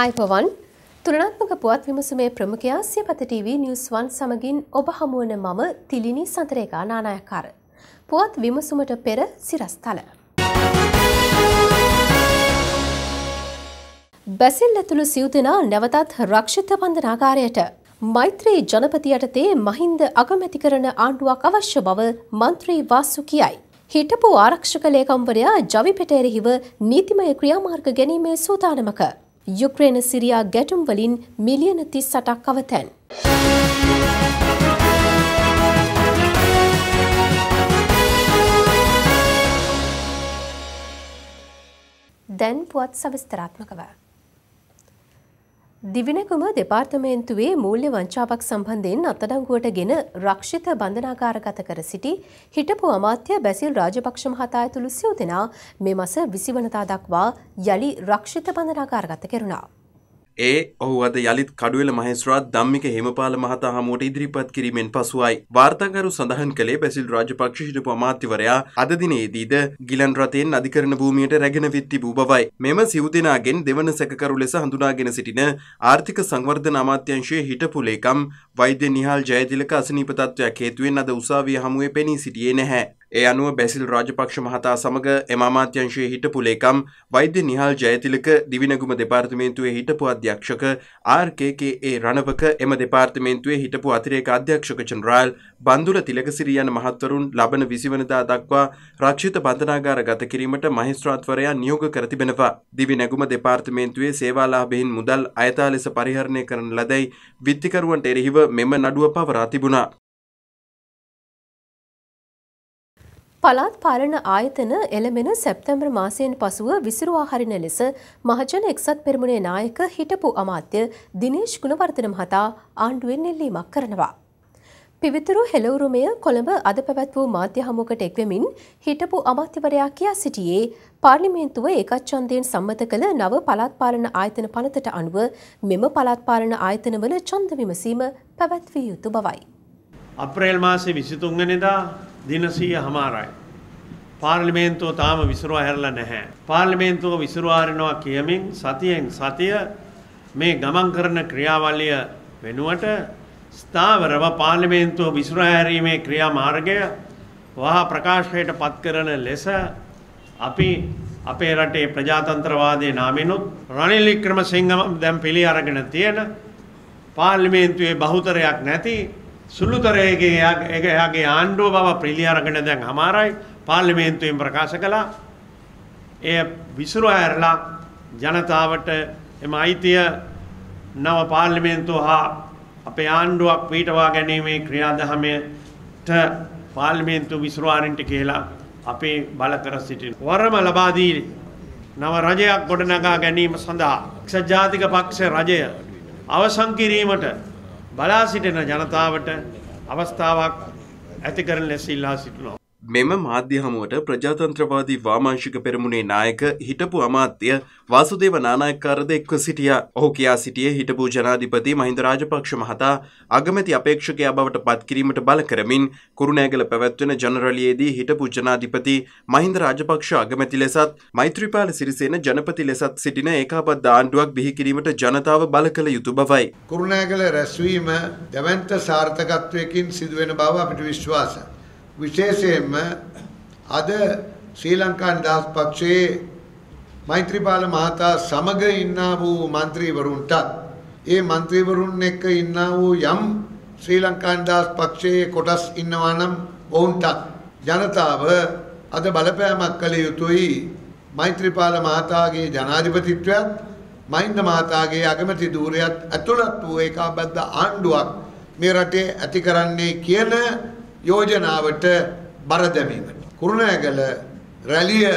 අයිබෝවන් තුලනාත්මක පුවත් විමසුමේ ප්‍රමුඛයා සියපත TV news 1 සමගින් ඔබ හමුවන මම තිලිනි සතරේකා නානායක්කාර. පුවත් විමසුමට පෙර සිරස්තල. බැසිල් ඇතුළු සිව් දෙනා නැවතත් රක්ෂිත බන්ධනාගාරයට. මෛත්‍රී ජනපති යටතේ මහින්ද අගමැති කරන ආණ්ඩුවක් අවශ්‍ය බව මන්ත්‍රී වාසු කියයි. හිටපු ආරක්ෂක ලේකම්වරයා ජවිපෙට එරෙහිව නීතිමය ක්‍රියාමාර්ග ගැනීමේ සූදානමක. යුක්‍රේන සිරියා ගැටුම් වලින් මිලියන 38ක් අවතැන්. දැන් පුවත් සවිස්තරාත්මකව. දිවිනගම දෙපාර්තමේන්තුවේ මූල්‍ය වංචාවක් සම්බන්ධයෙන් අත්අඩංගුවට ගෙන රක්ෂිත බන්ධනාගාරගත කර සිටි හිටපු අමාත්‍ය බැසිල් රාජපක්ෂ මහතා ඇතුළු සිව් දෙනා මේ මස 20 වනදා දක්වා යලි රක්ෂිත බන්ධනාගාරගත කෙරුණා. ඒ ඔහු අද යළිත් කඩුවෙල මහේස්ත්‍රාත් ධම්මික හේමපාල මහතා හමුවට ඉදිරිපත් කිරීමෙන් පසුවයි. වාර්තාකරු සඳහන් කළේ බැසිල් රාජපක්ෂ හිටපු අමාත්‍යවරයා අද දිනයේදීද ගිලන් රථයෙන් අධිකරණ භූමියට රැගෙන විත් තිබූ බවයි. මෙම සිව් දෙනාගෙන් දෙවන සැකකරු ලෙස හඳුනාගෙන සිටින ආර්ථික සංවර්ධන අමාත්‍යාංශයේ හිටපු ලේකම් වෛද්‍ය නිහාල් ජයතිලක අසනීප තත්ත්වයක් හේතුවෙන් අද උසාවිය හමුවේ පෙනී සිටියේ නැහැ. ඒ අනුව බැසිල් රාජපක්ෂ මහතා සමග එම අමාත්‍යංශයේ හිටපු ලේකම් වෛද්‍ය නිහාල් ජයතිලක, දිවිනගුම දෙපාර්තමේන්තුවේ හිටපු අධ්‍යක්ෂක RKKA Ranawaka, එම දෙපාර්තමේන්තුවේ හිටපු අතිරේක අධ්‍යක්ෂක ජෙනරාල් බන්දුල තිලකසිරි යන මහත්වරුන් ලබන 20 වනදා දක්වා රක්ෂිත බන්ධනාගාර ගත කිරීමට මහේස්ත්‍රාත්වරයා නියෝග කර තිබෙනවා. දිවිනගුම දෙපාර්තමේන්තුවේ සේවාලාභයෙන් මුදල් අයථා ලෙස පරිහරණය කරන ලදැයි විත්තිකරුවන්ට එරෙහිව මෙම නඩුව පවරා තිබුණා. පළාත් පාලන ආයතන එළඹෙන සැප්තැම්බර් මාසයෙන් පසුව විසිරුවා හරින ලෙස මහජන එක්සත් පෙරමුණේ නායක හිටපු අමාත්‍ය දිනේෂ් ගුණවර්ධන මහතා ආණ්ඩුවෙන් ඉල්ලීමක් කරනවා. පිවිතුරු හෙළඋරුමය කොළඹ අද පැවැත් වූ මාධ්‍ය හමුවකට එක්වෙමින් හිටපු අමාත්‍යවරයා කියා සිටියේ පාර්ලිමේන්තුව ඒකච්ඡන්දයෙන් සම්මත කළ නව පළාත් පාලන ආයතන පනතට අනුව මෙම පළාත් පාලන ආයතනවල ඡන්ද විමසීම පැවැත්විය යුතු බවයි. අප්‍රේල් මාසේ 23 වෙනිදා දින 100.5යි. පාර්ලිමේන්තුව තාම විසිරුවා හැරලා නැහැ. පාර්ලිමේන්තුව විසිරුවා හරිනවා කියමින් සතියෙන් සතිය මේ ගමන් කරන ක්‍රියාවලිය වෙනුවට ස්ථාවරව පාර්ලිමේන්තුව විසිරුවා හැරීමේ ක්‍රියාමාර්ගය වහා ප්‍රකාශයට පත් කරන ලෙස අපි අපේ රටේ ප්‍රජාතන්ත්‍රවාදයේ නාමෙනුත් රනිල් වික්‍රමසිංහ දැන් පිළි අරගෙන තියෙන පාර්ලිමේන්තුවේ බහුතරයක් නැති සුළුතරයේ එයාගේ ආණ්ඩුව බව පිළි අරගෙන දැන් හමාරයි පාර්ලිමේන්තුවෙන් ප්‍රකාශ කළා. එය විසිරුවා හැරලා ජනතාවට එම අයිතිය නව පාර්ලිමේන්තුව හා අපේ ආණ්ඩුවක් පිටවා ගැනීමේ ක්‍රියාදාමයට පාර්ලිමේන්තුව විසිරුවා හරින්න කියලා අපේ බල කර සිටිනවා. වරම ලබා දී නව රජයක් ගොඩනගා ගැනීම සඳහා එක්සත් ජාතික පක්ෂ රජය අවසන් කිරීමට බලා සිටින ජනතාවට අවස්ථාවක් ඇති කරන ලෙස ඉල්ලා සිටිනවා. මෙම මාධ්‍ය හමුවට ප්‍රජාතන්ත්‍රවාදී වාමාංශික පෙරමුණේ නායක හිටපු අමාත්‍ය වාසුදේව නානායක්කාරද එක්ව සිටියා. ඔහු කියා සිටියේ හිටපු ජනාධිපති මහින්ද රාජපක්ෂ මහතා අගමැති අපේක්ෂකයා බවට පත් කිරීමට බල කරමින් කුරුණෑගල පැවැත්වෙන ජනරැලියේදී හිටපු ජනාධිපති මහින්ද රාජපක්ෂ අගමැති ලෙසත් මෛත්‍රීපාල සිරිසේන ජනපති ලෙසත් සිටින ඒකාබද්ධ ආණ්ඩුවක් බිහි කිරීමට ජනතාව බල කළ යුතු බවයි. කුරුණෑගල රැස්වීම දැවැන්ත සාර්ථකත්වයකින් සිදුවෙන බව අපිට විශ්වාසයි. විශේෂයෙන්ම අද ශ්‍රී ලංකා නිදහස් පක්ෂයේ මෛත්‍රීපාල මහතා සමග ඉන්නා වූ මන්ත්‍රීවරුන්ටත් ඒ මන්ත්‍රීවරුන් එක්ක ඉන්නා වූ යම් ශ්‍රී ලංකා නිදහස් පක්ෂයේ කොටස් ඉන්නවා නම් ඔවුන්ටත් ජනතාව අද බලපෑමක් කළ යුතුයි. මෛත්‍රීපාල මහතාගේ ජනාධිපතිත්වයත් මහින්ද මහතාගේ අගමැති ධූරයත් ඇතුළත් වූ ඒකාබද්ධ ආණ්ඩුවක් මේ රටේ ඇති කරන්නේ කියන යෝජනාවට බර දැමීමට. කුරුණෑගල රැලිය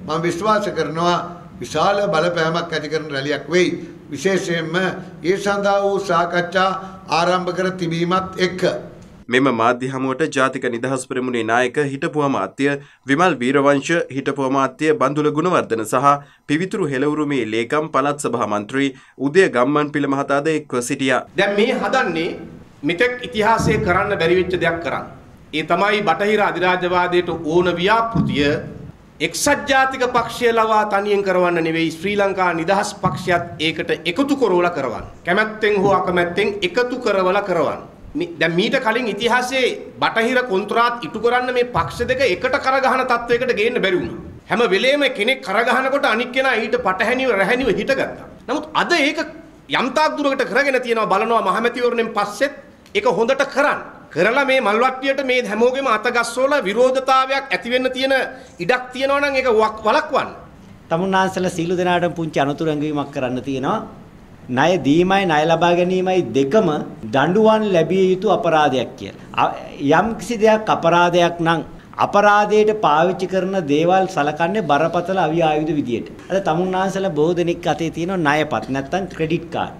මම විශ්වාස කරනවා විශාල බලපෑමක් ඇති කරන රැලියක් වෙයි. විශේෂයෙන්ම ඒ සඳහා වූ සාකච්ඡා ආරම්භ කර තිබීමත් එක්ක. මෙම මාධ්‍ය හමුවට ජාතික නිදහස් පෙරමුණේ නායක හිටපු අමාත්‍ය විමල් වීරවංශ, හිටපු අමාත්‍ය බන්දුල ගුණවර්ධන සහ පිවිතුරු හෙළඋරුමේ ලේකම් පළාත් සභා මන්ත්‍රී උදය ගම්මන්පිල මහතාද එක්ව සිටියා. දැන් මේ හදන්නේ මෙතෙක් ඉතිහාසයේ කරන්න බැරි වෙච්ච දෙයක් කරන්න. ඒ තමයි බටහිර අධිරාජ්‍යවාදයට ඕන ව්‍යාපෘතිය එක්සත් ජාතික පක්ෂය ලවා තනියෙන් කරවන්න නෙවෙයි, ශ්‍රී ලංකා නිදහස් පක්ෂයත් ඒකට එකතු කරවලා කරවන්න. කැමැත්තෙන් හෝ අකමැත්තෙන් එකතු කරවලා කරවන්න. දැන් මීට කලින් ඉතිහාසයේ බටහිර කොන්ත්‍රාත් ඉටු කරන්න මේ පක්ෂ දෙක එකට කරගහන තත්වයකට ගේන්න බැරි වුණා. හැම වෙලේම කෙනෙක් කරගහනකොට අනික් කෙනා ඊට පටහැනිව රැහැනිව හිටගත්තා. නමුත් අද ඒක යම් තාක් දුරකට කරගෙන තියෙනවා. බලනවා මහමැතිවරණයෙන් පස්සෙත් ඒක හොඳට කරන්න. කරලා මේ මල්වට්ටියට මේ හැමෝගෙම අත ගස්සවලා විරෝධතාවයක් ඇති වෙන්න තියෙන ඉඩක් තියෙනවා නම් ඒක වළක්වන්න. තමුන්නාන්සලා සීල දෙනාටම පුංචි අනතුරු ඇඟවීමක් කරන්න තියෙනවා. ණය දීමයි ණය ලබා ගැනීමයි දෙකම දඬුවම් ලැබිය යුතු අපරාධයක් කියලා. යම් කිසි දෙයක් අපරාධයක් නම් අපරාධයට පාවිච්චි කරන දේවල් සලකන්නේ බරපතල අවි ආයුධ විදියට. අද තමුන්නාන්සලා බොහෝ දෙනෙක් අතේ තියෙන ණයපත් නැත්තම් ක්‍රෙඩිට් කාඩ්.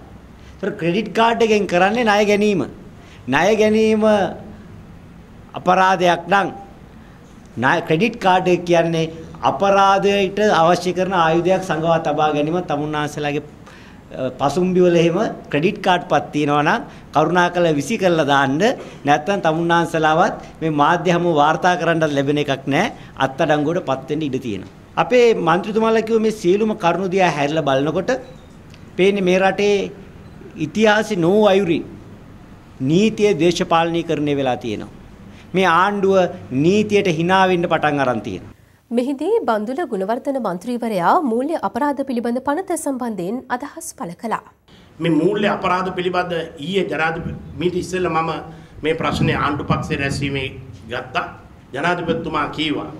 ඒතර ක්‍රෙඩිට් කාඩ් එකෙන් කරන්නේ ණය ගැනීම. ණය ගැනීම අපරාධයක් නම් ණය ක්‍රෙඩිට් කාඩ් එක කියන්නේ අපරාධයට අවශ්‍ය කරන ආයුධයක් සංගවා තබා ගැනීම. තමුන්නාන්සලාගේ පසුම්බි වල එහෙම ක්‍රෙඩිට් කාඩ් පත් තියෙනවා නම් කරුණාකරලා විසි කරලා දාන්න. නැත්නම් තමුන්නාන්සලාවත් මේ මාධ්‍ය හමුව වාර්තා කරන්නත් ලැබෙන එකක් නෑ. අත්අඩංගුවට පත් වෙන්න ඉඩ තියෙනවා. අපේ මන්ත්‍රීතුමාලා කිව්ව මේ සියලුම කරුණු දිහා හැරිලා බලනකොට පේන්නේ මේ රටේ ඉතිහාසෙ නෝ අයුරින් නීතිය දේශපාලනීකරණය වෙලා තියෙනවා. මේ ආණ්ඩුව නීතියට hina වෙන්න පටන් අරන් තියෙනවා. මෙහිදී බන්දුල ගුණවර්ධන මන්ත්‍රීවරයා මූල්‍ය අපරාධ පිළිබඳ පනත සම්බන්ධයෙන් අදහස් පළ කළා. මේ මූල්‍ය අපරාධ පිළිබඳ ඊයේ ජනාධිපති මීට ඉස්සෙල්ලා මම මේ ප්‍රශ්නේ ආණ්ඩු පක්ෂයේ රැස්වීමේ ගත්තා. ජනාධිපතිතුමා කීවා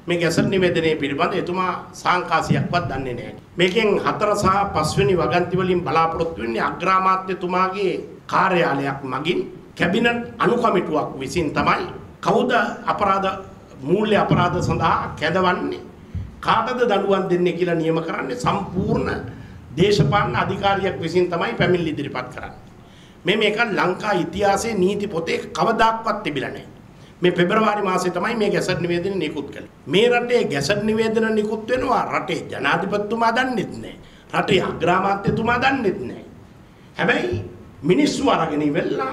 මේ ගැසට් නිවේදනයේ පිළිබඳ එතුමා සාංකාසියක්වත් දන්නේ නැහැ. මේකෙන් 4 සහ 5 වෙනි වගන්ති වලින් බලාපොරොත්තු වෙන්නේ අග්‍රාමාත්‍යතුමාගේ කාර්යාලයක් මගින් කැබිනට් අනුකමිටුවක් විසින් තමයි කවුද අපරාධ මූල්‍ය අපරාධ සඳහා කැඳවන්නේ, කාටද දඬුවම් දෙන්නේ කියලා නියම කරන්නේ සම්පූර්ණ දේශපාලන අධිකාරියක් විසින් තමයි පැමිණිලි ඉදිරිපත් කරන්නේ. මේ මේක ලංකා ඉතිහාසයේ නීති පොතේ කවදාක්වත් තිබිලා නැහැ. මේ පෙබරවාරි මාසේ තමයි මේ ගැසට් නිවේදන නිකුත් කළේ. මේ රටේ ගැසට් නිවේදන නිකුත් වෙනවා රටේ ජනාධිපතිතුමා දන්නෙත් නැහැ. රටේ අග්‍රාමාත්‍යතුමා දන්නෙත් නැහැ. හැබැයි මිනිස්සු අරගෙන ඉවෙලා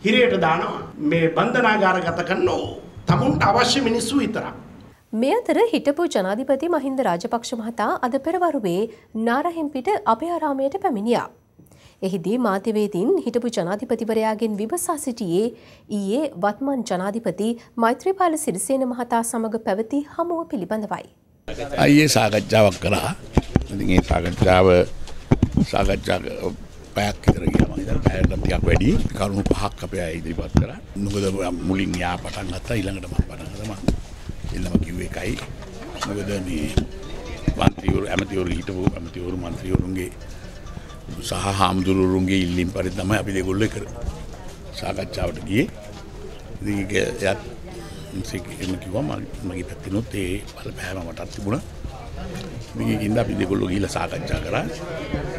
හිරේට දානවා, මේ බන්ධනාගාරගත කරනවා තමුන්ට අවශ්‍ය මිනිස්සු විතරක්. මේ අතර හිටපු ජනාධිපති මහින්ද රාජපක්ෂ මහතා අද පෙරවරුවේ නාරහෙම්පිට අභයාරාමයට පැමිණියා. එහිදී මාධ්‍යවේදීන් හිටපු ජනාධිපතිවරයාගෙන් විමසා සිටියේ ඊයේ වත්මන් ජනාධිපති මෛත්‍රීපාල සිරිසේන මහතා සමග පැවති හමුව පිළිබඳවයි. ඊයේ සාකච්ඡාවක් කළා. ඉතින් ඒ සාකච්ඡාව පැයක් විතර ගියා. මම හිතන්නේ පැයකට ටිකක් වැඩි. කරුණු පහක් අපේ අය ඉදිරිපත් කරා. මොකද මුලින් යා පටන් ගත්තා, ඊළඟට මම පටන් ගත්තා. මම ඉල්ලම කිව්වේ එකයි. මොකද මේ මන්ත්‍රීවරු ඇමතිවරු හිටපු ඇමතිවරු මන්ත්‍රීවරුන්ගේ සහ හාමුදුරුවරුන්ගේ ඉල්ලීම් පරිදි තමයි අපි දෙගොල්ලෝ එක සාකච්ඡාවට ගියේ. ඉතින් ඒක එයත් එහෙම කිව්වා. මගේ පැත්තෙනුත් ඒ බලපෑම මටත් තිබුණා. ඉතින් ඒකින්ද අපි දෙගොල්ලෝ ගිහිල්ලා සාකච්ඡා කරා.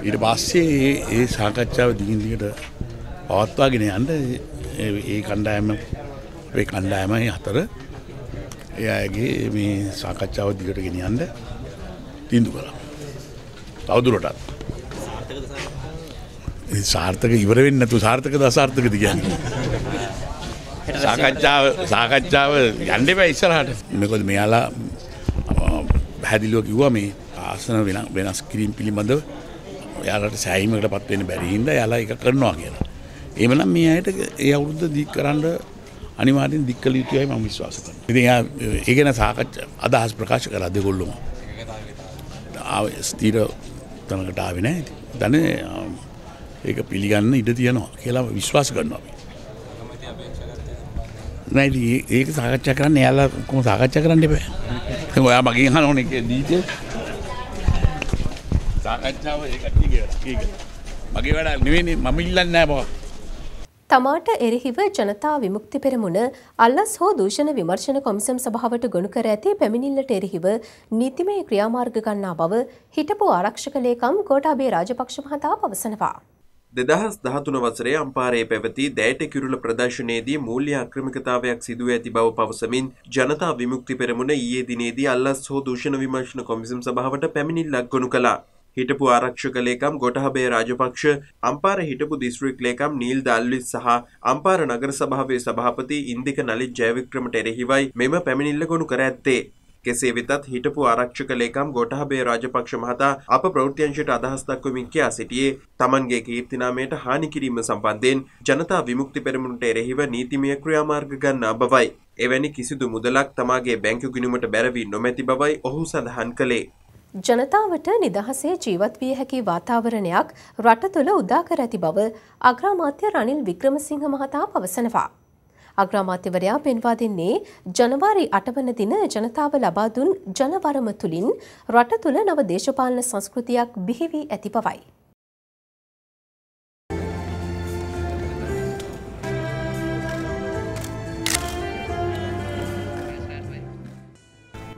ඊට පස්සේ ඒ සාකච්ඡාව දිගින් දිගට පවත්වාගෙන යන්න ඒ කණ්ඩායම අපේ කණ්ඩායමයි හතර ඒ අයගේ මේ සාකච්ඡාව දිගට ගෙනියන්න තීන්දුව කළා. තවදුරටත් සාර්ථක ඉවර වෙන්නේ නැතුව සාර්ථකද අසාර්ථකද කියන්නේ. සාකච්ඡාව යන්න එපා ඉස්සරහට. මොකද මෙයාලා පැහැදිලිව කිව්වා මේ ආසන වෙනස් කිරීම පිළිබඳව එයාලට සෑහීමකටපත් වෙන්න බැරි හින්දා එයාලා ඒක කරනවා කියලා. එහෙමනම් මේ අයට ඒ අවුරුද්ද දික් කරන්න අනිවාර්යෙන් දික් කළ යුතුයයි මම විශ්වාස කරනවා. ඉතින් එයා ඒ ගැන සාකච්ඡා අදහස් ප්‍රකාශ කළා දෙගොල්ලොම. ආව ස්ථිර තැනකට ආවේ නැහැ. ඉතින් ඒක පිළිගන්න ඉඩ තියෙනවා කියලා විශ්වාස කරනවා අපි. නෑ ඉතින් ඒක සාකච්ඡා කරන්න එයාලා කොහොම සාකච්ඡා කරන්න එපා. ඉතින් ඔයා මගෙන් අහන ඕනේ ඩීටේල්. සාකච්ඡාව ඒ කට්ටියගේ වැඩක්. ඒක මගේ වැඩක් නෙවෙයිනේ. මම ඉල්ලන්නේ නෑ මොකක්. තමාට එරෙහිව ජනතා විමුක්ති පෙරමුණ අල්ලස් හෝ දූෂණ විමර්ශන කොමිසම් සභාවට ගොනු කර ඇති පැමිණිල්ලට එරෙහිව නීතිමය ක්‍රියාමාර්ග ගන්නා බව හිටපු ආරක්ෂක ලේකම් ගෝඨාභය රාජපක්ෂ මහතා පවසනවා. 2013 වසරේ අම්පාරේ පැවති දෑට කිරුළ ප්‍රදර්ශනයේදී මූල්‍ය අක්‍රමිකතාවයක් සිදුව ඇති බව පවසමින් ජනතා විමුක්ති පෙරමුණ ඊයේ දිනේදී අල්ලස් හෝ දූෂණ විමර්ශන කොමිසම් සභාවට පැමිණිල්ලක් ගොනු කළා. හිටපු ආරක්ෂක ලේකම් ගෝඨාභය රාජපක්ෂ, අම්පාර හිටපු දිස්ත්‍රික් ලේකම් නීල් දල්විස් සහ අම්පාර නගර සභාවේ සභාපති ඉන්දික නලිත් ජයවික්‍රමට එරෙහිවයි මෙම පැමිණිල්ල ගොනු කර ඇත්තේ. කෙසේ වෙතත් හිටපු ආරක්ෂක ලේකම් ගෝඨාභය රාජපක්ෂ මහතා අප ප්‍රවෘත්ති අංශයට අදහස් දක්වමින් කියා සිටියේ තමන්ගේ කීර්තිනාමයට හානි කිරීම සම්බන්ධයෙන් ජනතා විමුක්ති පෙරමුණට එරෙහිව නීතිමය ක්‍රියාමාර්ග ගන්නා බවයි. එවැනි කිසිදු මුදලක් තමාගේ බැංකු ගිණුමට බැර වී නොමැති බවයි ඔහු සඳහන් කළේ. ජනතාවට නිදහසේ ජීවත් විය හැකි වාතාවරණයක් රට තුළ උදා කර ඇති බව අග්‍රාමාත්‍ය රනිල් වික්‍රමසිංහ මහතා පවසනවා. අග්‍රාමාත්‍යවරයා පෙන්වා දෙන්නේ ජනවාරි 8 වන දින ජනතාව ලබා දුන් ජනවරම තුලින් රට තුළ නව දේශපාලන සංස්කෘතියක් බිහි වී ඇති බවයි.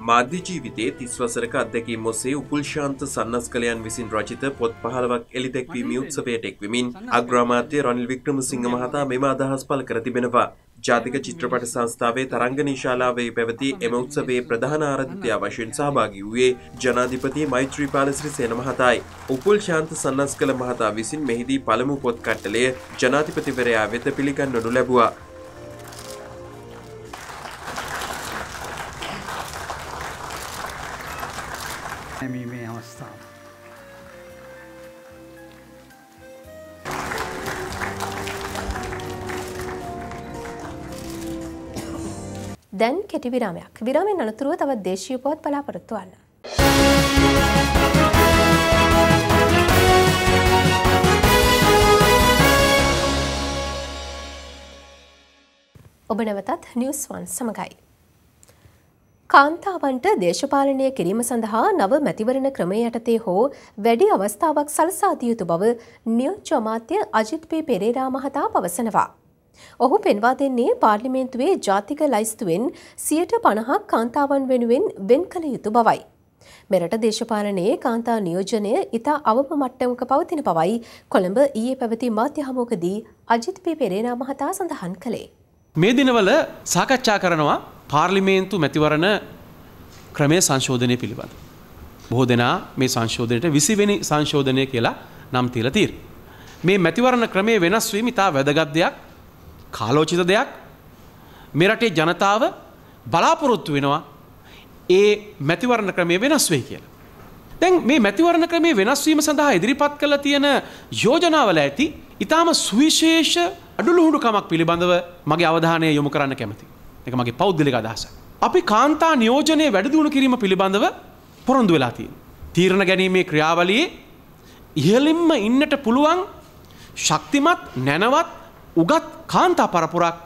මාධ්‍ය ජීවිතයේ 30 වසරක අත්දැකීම් ඔස්සේ උපුල් ශාන්ත සන්නස්කලයන් විසින් රචිත පොත් 15ක් එළි දැක්වීමේ උත්සවයට එක්වෙමින් අග්‍රාමාත්‍ය රනිල් වික්‍රමසිංහ මහතා මෙම අදහස් පළ කර තිබෙනවා. ජාතික චිත්‍රපට සංස්ථාවේ තරංගනී ශාලාවේ පැවති එම උත්සවයේ ප්‍රධාන ආරාධිතයා වශයෙන් සහභාගී වූයේ ජනාධිපති මෛත්‍රීපාල සිරිසේන මහතායි. උපුල් ශාන්ත සන්නස්කල මහතා විසින් මෙහිදී පළමු පොත් කට්ටලය ජනාධිපතිවරයා වෙත පිළිගන්වනු ලැබුවා. මේ අවස්ථාව. දැන් කෙටි විරාමයක්. විරාමයෙන් අනතුරුව තවත් දේශීය පුවත් බලාපොරොත්තු වන්න. ඔබ නැවතත් නිවුස් 1 සමගයි. කාන්තාවන්ට දේශපාලනය කිරීම සඳහා නව මැතිවරණ ක්‍රමය යටතේ හෝ වැඩි අවස්ථාවක් සලසා දිය යුතු බව නියෝජ්‍ය අමාත්‍ය අජිත් පී පෙරේරා මහතා පවසනවා. ඔහු පෙන්වා දෙන්නේ පාර්ලිමේන්තුවේ ජාතික ලැයිස්තුවෙන් 50% කාන්තාවන් වෙනුවෙන් වෙන් කළ යුතු බවයි. මෙරට දේශපාලනයේ කාන්තා නියෝජනය ඉතා අවම මට්ටමක පවතින බවයි කොළඹ ඊයේ පැවති මාධ්‍ය හමුවකදී අජිත් පී පෙරේරා මහතා සඳහන් කළේ. මේ දිනවල සාකච්ඡා කරනවා පාර්ලිමේන්තු මැතිවරණ ක්‍රමය සංශෝධනය පිළිබඳ. බොහෝ දෙනා මේ සංශෝධනයට 20 වෙනි සංශෝධනය කියලා නම් තියලා තියෙනවා. මේ මැතිවරණ ක්‍රමයේ වෙනස් වීම ඉතා වැදගත් දෙයක්, කාලෝචිත දෙයක්. මේ රටේ ජනතාව බලාපොරොත්තු වෙනවා ඒ මැතිවරණ ක්‍රමය වෙනස් වෙයි කියලා. දැන් මේ මැතිවරණ ක්‍රමයේ වෙනස් වීම සඳහා ඉදිරිපත් කළ තියෙන යෝජනාවල ඇති ඉතාම සුවිශේෂ අඩලුහුඬුකමක් පිළිබඳව මගේ අවධානය යොමු කරන්න කැමතියි. ඒක මගේ පෞද්ගලික අදහසක්. අපි කාන්තා නියෝජනය වැඩි දියුණු කිරීම පිළිබඳව පොරොන්දු වෙලා තියෙනවා. තීරණ ගැනීමේ ක්‍රියාවලියේ ඉහළින්ම ඉන්නට පුළුවන් ශක්තිමත්, නැනවත්, උගත් කාන්තා පරපුරක්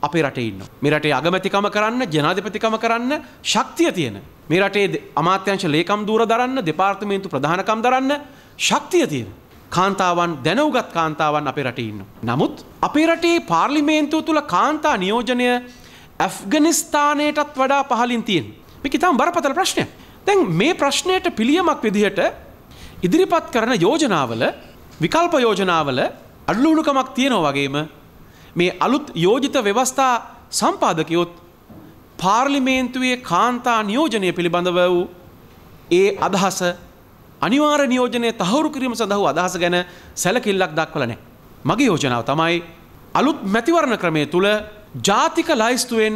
අපේ රටේ ඉන්නවා. මේ රටේ අගමැතිකම කරන්න, ජනාධිපතිකම කරන්න ශක්තිය තියෙන. මේ රටේ අමාත්‍යාංශ ලේකම් ධූර දරන්න, දෙපාර්තමේන්තු ප්‍රධානකම් දරන්න ශක්තිය තියෙන. කාන්තාවන්, දැනුගත් කාන්තාවන් අපේ රටේ ඉන්නවා. නමුත් අපේ රටේ පාර්ලිමේන්තුව තුල කාන්තා නියෝජනය ඇෆ්ගනිස්තානයටත් වඩා පහළින් තියෙනවා. මේක ඉතාම බරපතල ප්‍රශ්නයක්. දැන් මේ ප්‍රශ්නයට පිළියමක් විදිහට ඉදිරිපත් කරන යෝජනාවල, විකල්ප යෝජනාවල අඩලුහුණුකමක් තියෙනවා වගේම මේ අලුත් යෝජිත ව්‍යවස්ථා සම්පාදකයොත් පාර්ලිමේන්තුවේ කාන්තා නියෝජනය පිළිබඳව වූ ඒ අදහස, අනිවාර්ය නියෝජනය තහවුරු කිරීම සඳහා වූ අදහස ගැන සැලකිල්ලක් දක්වලා නැහැ. මගේ යෝජනාව තමයි අලුත් මැතිවරණ ක්‍රමය තුල ජාතික ලැයිස්තුවෙන්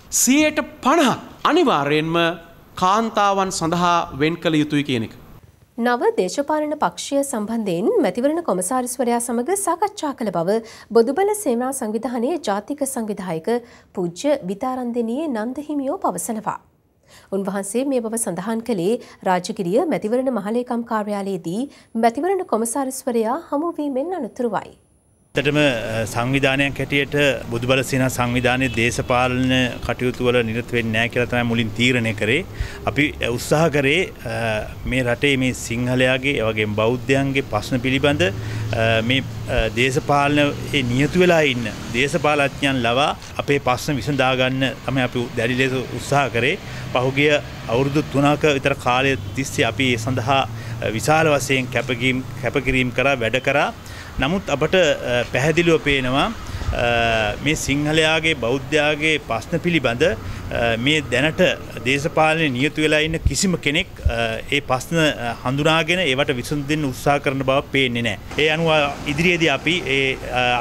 50% අනිවාර්යයෙන්ම කාන්තාවන් සඳහා වෙන් කළ යුතුයි කියන එක. නව දේශපාලන පක්ෂය සම්බන්ධයෙන් මැතිවරණ කොමසාරිස්වරයා සමග සාකච්ඡා කළ බව බොදුබල සේනා සංවිධානයේ ජාතික සංවිධායක පූජ්‍ය විතාරන්දෙනියේ නන්ද හිමියෝ පවසනවා. උන්වහන්සේ මේ බව සඳහන් කළේ රාජගිරිය මැතිවරණ මහලේකම් කාර්යාලයේදී මැතිවරණ කොමසාරිස්වරයා හමුවීමෙන් අනතුරුවයි. ඇත්තටම සංවිධානයක් හැටියට බොදුබල සේනා සංවිධානයේ දේශපාලන කටයුතු වල නිරත වෙන්නේ නැහැ කියලා තමයි මුලින් තීරණය කරේ. අපි උත්සාහ කරේ මේ රටේ මේ සිංහලයාගේ ඒ වගේම බෞද්ධයන්ගේ ප්‍රශ්න පිළිබඳ මේ දේශපාලන ඒ නියතු වෙලා ඉන්න දේශපාලඥයන් ලවා අපේ ප්‍රශ්න විසඳා ගන්න තමයි අපි දැඩි ලෙස උත්සාහ කරේ. පහුගිය අවුරුදු 3ක විතර කාලය තිස්සේ අපි ඒ සඳහා විශාල වශයෙන් කැපකිරීම කරා, වැඩ කරා. නමුත් අපට පැහැදිලිව පේනවා මේ සිංහලයාගේ බෞද්ධයාගේ ප්‍රශ්න පිළිබඳ මේ දැනට දේශපාලනයේ නියතු වෙලා ඉන්න කිසිම කෙනෙක් ඒ ප්‍රශ්න හඳුනාගෙන ඒවට විසඳුම් දෙන්න උත්සාහ කරන බව පේන්නේ නැහැ. ඒ අනුව ඉදිරියේදී අපි ඒ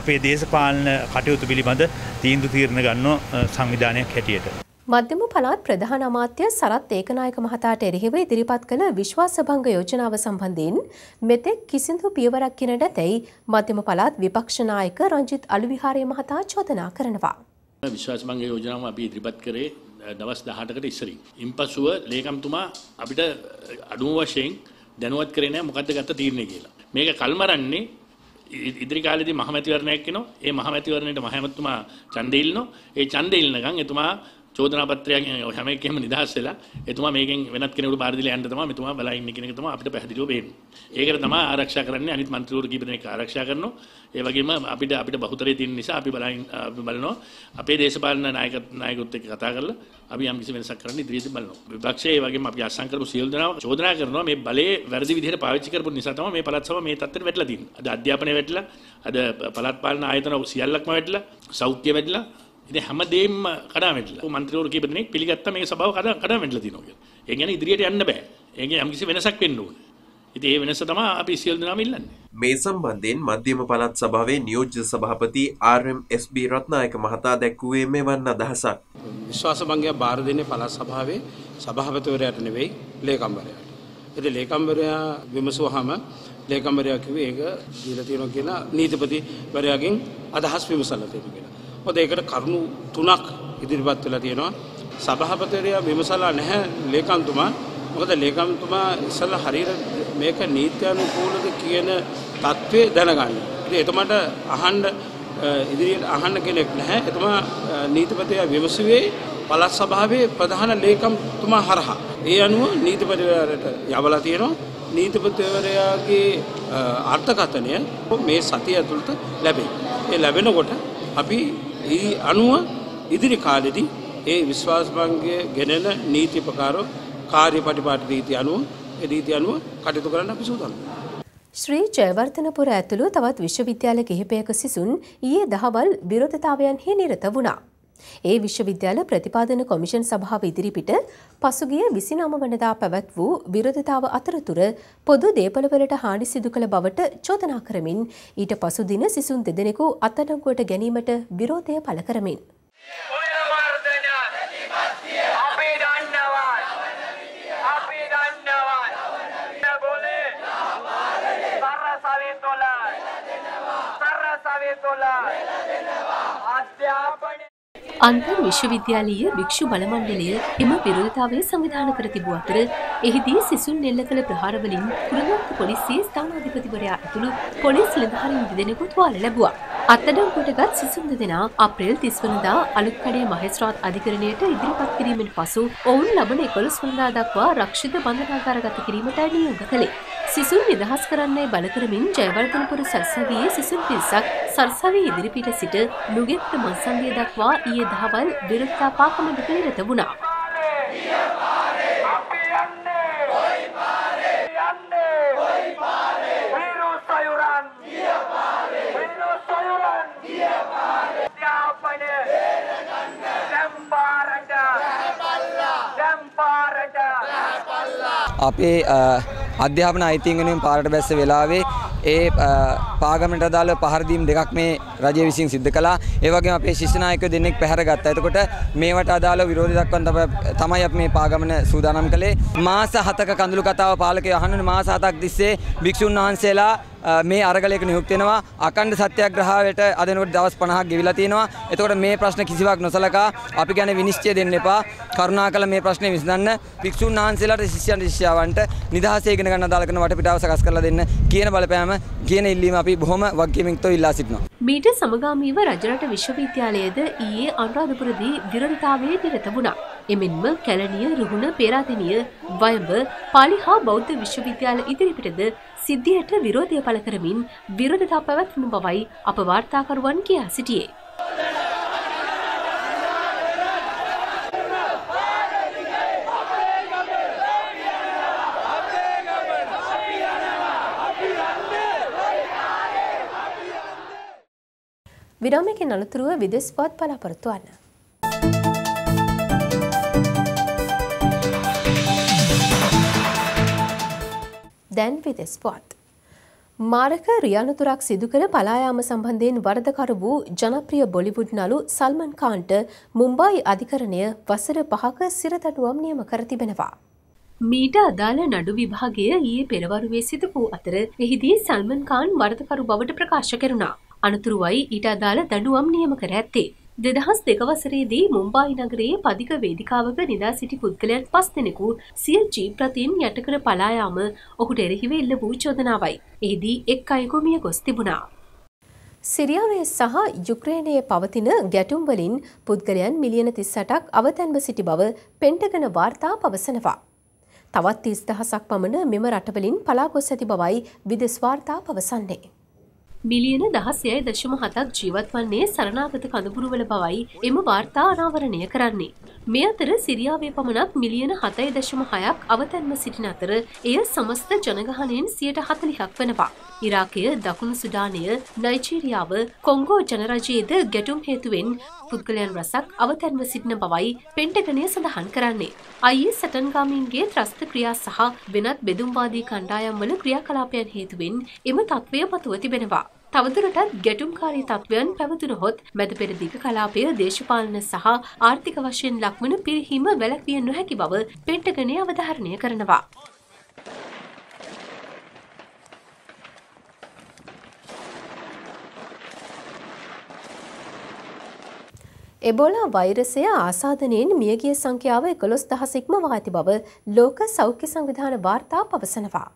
අපේ දේශපාලන කටයුතු පිළිබඳ තීන්දුව තීරණ ගන්නව සංවිධානයක් හැටියට. මධ්‍යම පළාත් ප්‍රධාන අමාත්‍ය සරත් ඒකනායක මහතාට එරෙහිව ඉදිරිපත් කළ විශ්වාස භංග යෝජනාව සම්බන්ධයෙන් මෙතෙක් කිසිදු පියවරක් ගෙන නැතැයි මධ්‍යම පළාත් විපක්ෂ නායක රංජිත් අලුවිහාරය මහතා චෝදනා කරනවා. විශ්වාස භංග යෝජනාව අපි ඉදිරිපත් කරේ දවස් 18කට ඉස්සරින්. ඉන්පසුව ලේකම්තුමා අපිට අඩුම වශයෙන් දැනුවත් කරේ නැහැ මොකද්ද ගත්ත තීරණය කියලා. මේක කල්මරන්නේ ඉදිරි කාලේදී මහ මැතිවරණයක් එනවා. ඒ මහ මැතිවරණයට මහ ඇමතුමා ඡන්දෙ ඉල්ලනවා. ඒ ඡන්දෙ ඉල්ලනකන් එතුමා චෝදනා පත්‍රයක් හැම එකෙම නිදහස් වෙලා එතුමා මේකෙන් වෙනත් කෙනෙකුට බාර දීලා යන්න තමයි මෙතුමා බලා ඉන්නේ කියන එක තමයි අපිට පැහැදිලිව පේන්නේ. ඒකට තමයි ආරක්ෂා කරන්නේ. අනිත් මන්ත්‍රීවරු කීප දෙනෙක් ආරක්ෂා කරනවා. ඒ වගේම අපිට බහුතරය තියෙන නිසා අපි බලනවා අපේ දේශපාලන නායකයොත් එක්ක කතා කරලා අපි යම් කිසි වෙනසක් කරන්න ඉදිරියේදී බලනවා. විපක්ෂයේ ඒ වගේම අපි අත්සන් කරපු සියලු දෙනාම චෝදනා කරනවා මේ බලයේ වැරදි විදිහට පාවිච්චි කරපු නිසා තමයි මේ පළාත් සභාව මේ තත්ත්වයට වැටලා තියෙන්නේ. අද අධ්‍යාපනය වැටිලා, අද පළාත් පාලන ආයතන සියල්ලක්ම වැටිලා, සෞඛ්‍ය වැටිලා, ඉතින් හැමදේම කඩා වැටිලා. මන්ත්‍රීවරු කීප දෙනෙක් පිළිගත්තා මේ සභාව කඩා වැටිලා තියෙනවා කියලා. ඒ කියන්නේ ඉදිරියට යන්න බෑ. ඒ කියන්නේ යම් කිසි වෙනසක් වෙන්න ඕනේ. ඉතින් ඒ වෙනස තමයි අපි සියලු දෙනාම ඉල්ලන්නේ. මේ සම්බන්ධයෙන් මධ්‍යම පළාත් සභාවේ නියෝජ්‍ය සභාපති RMSB Ratnayake මහතා දැක්වුවේ මෙවන් අදහසක්. විශ්වාස භංගය බාර දෙන්නේ පළාත් සභාවේ සභාපතිවරයාට නෙවෙයි ලේකම්වරයාට. ඉතින් ලේකම්වරයා විමසුවාම ලේකම්වරයා කිව්වේ ඒක දීලා තියෙනවා කියලා නීතිපතිවරයාගෙන් අදහස් විමසලා තියෙනවා කියලා. මොකද ඒකට කරුණු තුනක් ඉදිරිපත් වෙලා තියෙනවා. සභාපතිවරයා විමසලා නැහැ ලේකම්තුමා. මොකද ලේකම්තුමා ඉස්සෙල්ලා හරියට මේක නීත්‍යානුකූලද කියන තත්ත්වය දැනගන්න. ඉතින් එතුමාට අහන්න ඉදිරියට අහන්න කෙනෙක් නැහැ. එතුමා නීතිපතිවරයා විමසුවේ පළාත් සභාවේ ප්‍රධාන ලේකම්තුමා හරහා. ඒ අනුව නීතිපතිවරයාට යවලා තියෙනවා. නීතිපතිවරයාගේ අර්ථකථනය මේ සතිය ඇතුළත ලැබෙයි. ඒ ලැබෙනකොට අපි ඒ අනුව ඉදිරි කාලෙදී ඒ විශ්වාස භංගය ගෙනෙන නීති ප්‍රකාර කාර්ය පටිපාටි නීති අනුව ඒ නීති අනුව කටයුතු කරන්න අපි සූදානම්. ශ්‍රී ජයවර්ධනපුර ඇතුළු තවත් විශ්වවිද්‍යාල කිහිපයක සිසුන් ඊයේ දහවල් විරෝධතාවයන්හි නිරත වුණා. ඒ විශ්වවිද්‍යාල ප්‍රතිපාදන කොමිෂන් සභාව ඉදිරිපිට පසුගිය 29 වනදා පැවැත් වූ විරෝධතාව අතරතුර පොදු දේපළවලට හානි සිදු කළ බවට චෝදනා කරමින් ඊට පසු දින සිසුන් දෙදෙනෙකු අත්අඩංගුවට ගැනීමට විරෝධය පළ කරමින් අන්තර් විශ්වවිද්‍යාලීය භික්ෂු බල මණ්ඩලය එම විරෝධතාවය සංවිධානය කර තිබූ අතර එහිදී සිසුන් එල්ල කළ ප්‍රහාරවලින් කුරුණෑගල පොලිසියේ ස්ථානාධිපතිවරයා ඇතුළු පොලිස් නිලධාරීන් දෙදෙනෙකු තුවාල ලැබුවා. අත්අඩංගුවටගත් සිසුන් දෙදෙනා අප්‍රේල් 30 වනදා අලුත්කඩේ මහේස්ත්‍රාත් අධිකරණයට ඉදිරිපත් කිරීමෙන් පසු ඔවුන් ලබන 11 වනදා දක්වා රක්ෂිත බන්ධනාගාරගත කිරීමට නියෝග කළේ. සිසුන් නිදහස් කරන්නයි බල කරමින් ජයවර්ධනපුර සරසවියේ සිසුන් පිරිසක් සරසවිය ඉදිරිපිට සිට නුගෙත්ත මංසන්ධිය දක්වා ඊයේ දහවල් විරෝධතා පාකමඩක නිරත වුණා. අපේ අධ්‍යාපන අයිතීන් වෙනුවෙන් පාරට බැස්ස වෙලාවේ ඒ පාගමනට අදාළව පහර දීම් දෙකක් මේ රජය විසින් සිද්ධ කළා. ඒ වගේම අපේ ශිෂ්‍ය නායකයෝ දෙන්නෙක් පැහැර ගත්තා. එතකොට මේවට අදාළව විරෝධය දක්වන්න තමයි අපි මේ පාගමන සූදානම් කළේ. මාස 7ක කඳුළු කතාව පාලකයෝ අහන්නේ මාස 7ක් තිස්සේ භික්ෂුන් වහන්සේලා මේ අරගලයක නියුක්ත වෙනවා. අඛණ්ඩ සත්‍යාග්‍රහයට අද වෙනකොට දවස් 50ක් ගෙවිලා තියෙනවා. එතකොට මේ ප්‍රශ්න කිසිවක් නොසලකා අපි ගැන විනිශ්චය දෙන්න එපා. කරුණාකරලා මේ ප්‍රශ්නේ විසඳන්න භික්ෂුන් වහන්සේලාට ශිෂ්‍යයන් ශිෂ්‍යාවන්ට නිදහසේ ඉගෙන ගන්න අදාළ කරන වටපිටාව සකස් කරලා දෙන්න කියන බලපෑම කියන ඉල්ලීම අපි බොහොම වගකීමෙන් යුක්තව ඉල්ලා සිටිනවා. මීට සමගාමීව රජරට විශ්වවිද්‍යාලයේද ඊයේ අනුරාධපුරදී විරෝධතාවයේ නිරත වුණා. එමෙන්ම කැලණිය, රුහුණ, පේරාදෙණිය, වයඹ, පාලි හා බෞද්ධ විශ්වවිද්‍යාල ඉදිරිපිටද සිද්ධියට විරෝධය පළ කරමින් විරෝධතා පැවැත්වුණු බවයි අප වාර්තාකරුවන් කියා සිටියේ. විරාමයකින් අනතුරුව විදෙස් පුවත් බලාපොරොත්තු වන්න. දැන් විදෙස් පුවත්. මාරක රියනතුරක් සිදු කර පලා යාම සම්බන්ධයෙන් වරදකරු වූ ජනප්‍රිය බොලිවුඩ් නළු සල්මන් ඛාන්ට මුම්බායි අධිකරණය වසර 5ක සිරදඬුවම් නියම කර තිබෙනවා. මීට අදාළ නඩු විභාගය ඊයේ පෙරවරුවේ සිදු වූ අතර එහිදී සල්මන් ඛාන් වරදකරු බවට ප්‍රකාශ කෙරුණා. අනතුරුවයි ඊට අදාළ දඬුවම් නියම කර ඇත්තේ. 2002 වසරේදී මුම්බායි නගරයේ පදික වේදිකාවක නිදා සිටි පුද්ගලයන් 5 දෙනෙකු සිය ජීප් රථයෙන් යටකර පලා යාම ඔහුට එරෙහිව එල්ල වූ චෝදනාවයි. එහිදී එක් අයෙකු මිය ගොස් තිබුණා. සිරියාවේ සහ යුක්‍රේනයේ පවතින ගැටුම් වලින් පුද්ගලයන් මිලියන 38ක් අවතැන්ව සිටි බව පෙන්ටගන වාර්තා පවසනවා. තවත් 30,000ක් පමණ මෙම රටවලින් පලා ගොස් ඇති බවයි විදෙස් වාර්තා පවසන්නේ. මිලියන 16.7ක් ජීවත් වන්නේ සරණාගත කඳවුරුවල බවයි එම වාර්තා අනාවරණය කරන්නේ. මේ අතර සිරියාවේ පමණක් මිලියන 7.6ක් අවතැන්ව සිටින අතර එය සමස්ත ජනගහනයෙන් 40%ක් වෙනවා. ඉරාකය, දකුණු සුඩානය, නයිජීරියාව, කොංගෝ ජනරජයේද ගැටුම් හේතුවෙන් පුද්ගලයන් රැසක් අවතැන්ව සිටින බවයි පෙන්ටගනය සඳහන් කරන්නේ. IS සටන්කාමීන්ගේ ත්‍රස්ත ක්‍රියා සහ වෙනත් බෙදුම්වාදී කණ්ඩායම්වල ක්‍රියාකලාපයන් හේතුවෙන් එම තත්ත්වය මතුව තිබෙනවා. තවදුරටත් ගැටුම්කාරී තත්ත්වයන් පැවතුනහොත් මැද පෙරදිග කලාපය දේශපාලන සහ ආර්ථික වශයෙන් ලක්වන පිරිහීම වැළැක්විය නොහැකි බව පෙන්ටගනය අවධාරණය කරනවා. එබෝලා වෛරසය ආසාදනයෙන් මියගිය සංඛ්‍යාව 11,000 ඉක්මවා ඇති බව ලෝක සෞඛ්‍ය සංවිධාන වාර්තා පවසනවා.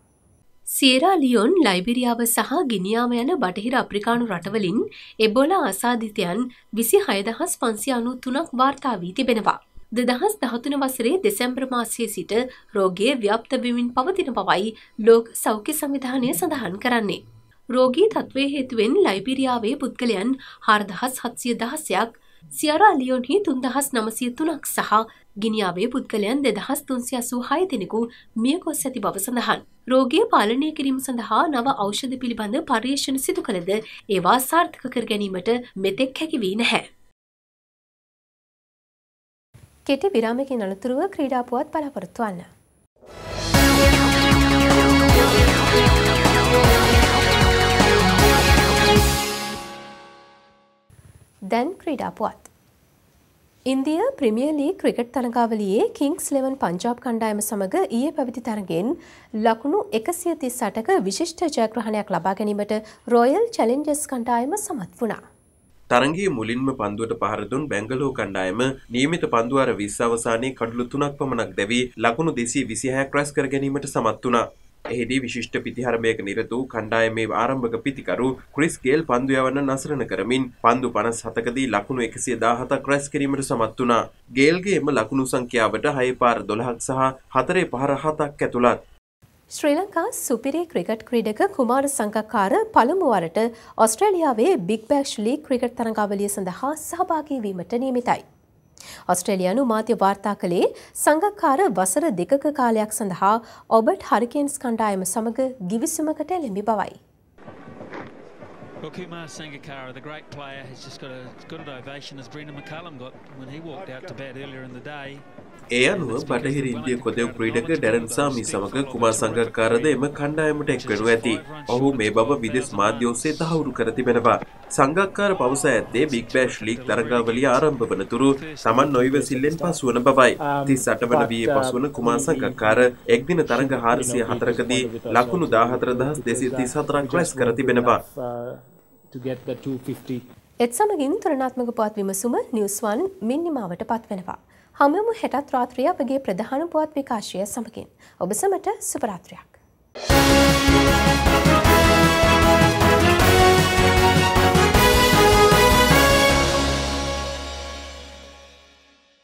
සියරා ලියොන්, ලයිබීරියාව සහ ගිනියාව යන බටහිර අප්‍රිකානු රටවලින් එබෝලා ආසාදිතයන් 26,593ක් වාර්තා වී තිබෙනවා. 2013 වසරේ දෙසැම්බර් මාසයේ සිට රෝගය ව්‍යාප්ත වෙමින් පවතින බවයි ලෝක සෞඛ්‍ය සංවිධානය සඳහන් කරන්නේ. රෝගී තත්ත්වය හේතුවෙන් ලයිබීරියාවේ පුද්ගලයන් 4716ක්, සියරා ලියොන්හි 3903ක් සහ ගිනියාවේ පුද්ගලයන් 2386 දෙනෙකු මිය ගොස් ඇති බව සඳහන්. රෝගය පාලනය කිරීම සඳහා නව ඖෂධ පිළිබඳ පර්යේෂණ සිදු කළද ඒවා සාර්ථක කර ගැනීමට මෙතෙක් හැකි වී නැහැ. කෙටි විරාමයකින් අනතුරුව ක්‍රීඩා පුවත් බලාපොරොත්තු වන්න. දැන් ක්‍රීඩා පුවත්. ඉන්දිය premier league cricket තරගාවලියේ Kings 11 Punjab කණ්ඩායම සමග ඊයේ පැවති තරගයෙන් ලකුණු 138ක විශිෂ්ට ජයග්‍රහණයක් ලබා ගැනීමට රොයල් චැලෙන්ජර්ස් කණ්ඩායම සමත් වුණා. තරගයේ මුලින්ම පන්දුවට පහර දුන් බැංගලෝර් කණ්ඩායම නියමිත පන්දුවාර 20 අවසානයේ කඩලු 3ක් පමණක් දැවී ලකුණු 226ක් රැස් කර ගැනීමට සමත් වුණා. එහිදී විශිෂ්ට පිතිහරඹයක නිරත වූ කණ්ඩායමේ ආරම්භක පිතිකරු ක්‍රිස් ගේල් පන්දු යවන්න නසරණ කරමින් පන්දු 57කදී ලකුණු 117ක් රැස් කිරීමට සමත් වුණා. ගේල්ගේ එම ලකුණු සංඛ්‍යාවට 6 පාර 12ක් සහ 4 පහර 7ක් ඇතුළත්. ශ්‍රී ලංකා සුපිරි ක්‍රිකට් ක්‍රීඩක කුමාර සංගක්කාර පළමු වරට ඔස්ට්‍රේලියාවේ බිග් බැෂ් ලීග් ක්‍රිකට් තරගාවලිය සඳහා සහභාගී වීමට නියමිතයි. ඔස්ට්‍රේලියානු මාධ්‍ය වාර්තා කළේ සංගක්කාර වසර 2ක කාලයක් සඳහා ඔබට් හරිකේන්ස් කණ්ඩායම සමග ගිවිසුමකට එළඹි බවයි. Well, Kumar Sangakkara, the great player, has just got as good an ovation as Brendan McCullum got when he walked out to bat earlier in the day. ඒ අනුව බටහිර ඉන්දිය කොදෙව් ක්‍රීඩක ඩැරන් සාමි සමග කුමාර් සංගක්කාරද එම කණ්ඩායමට එක්වෙනු ඇති. ඔහු මේ බව විදෙස් මාධ්‍ය ඔස්සේ තහවුරු කර තිබෙනවා. සංගක්කාර පවසා ඇත්තේ බිග් බෑෂ් ලීග් තරගාවලිය ආරම්භ වනතුරු තමන් නොයිවසිල්ලෙන් පසුවන බවයි. 38 වන වියේ පසුවන කුමාර් සංගක්කාර එක්දින තරග 404කදී ලකුණු 14234ක් රැස් කර තිබෙනවා. එත් සමගින් තුරණාත්මක පුවත් විමසුම නිවුස් 1 මින් නිමාවට පත්වෙනවා. හමුවෙමු හෙටත් රාත්‍රියේ අපගේ ප්‍රධාන පුවත් විකාශය සමගින්. ඔබ සැමට සුබ රාත්‍රියක්.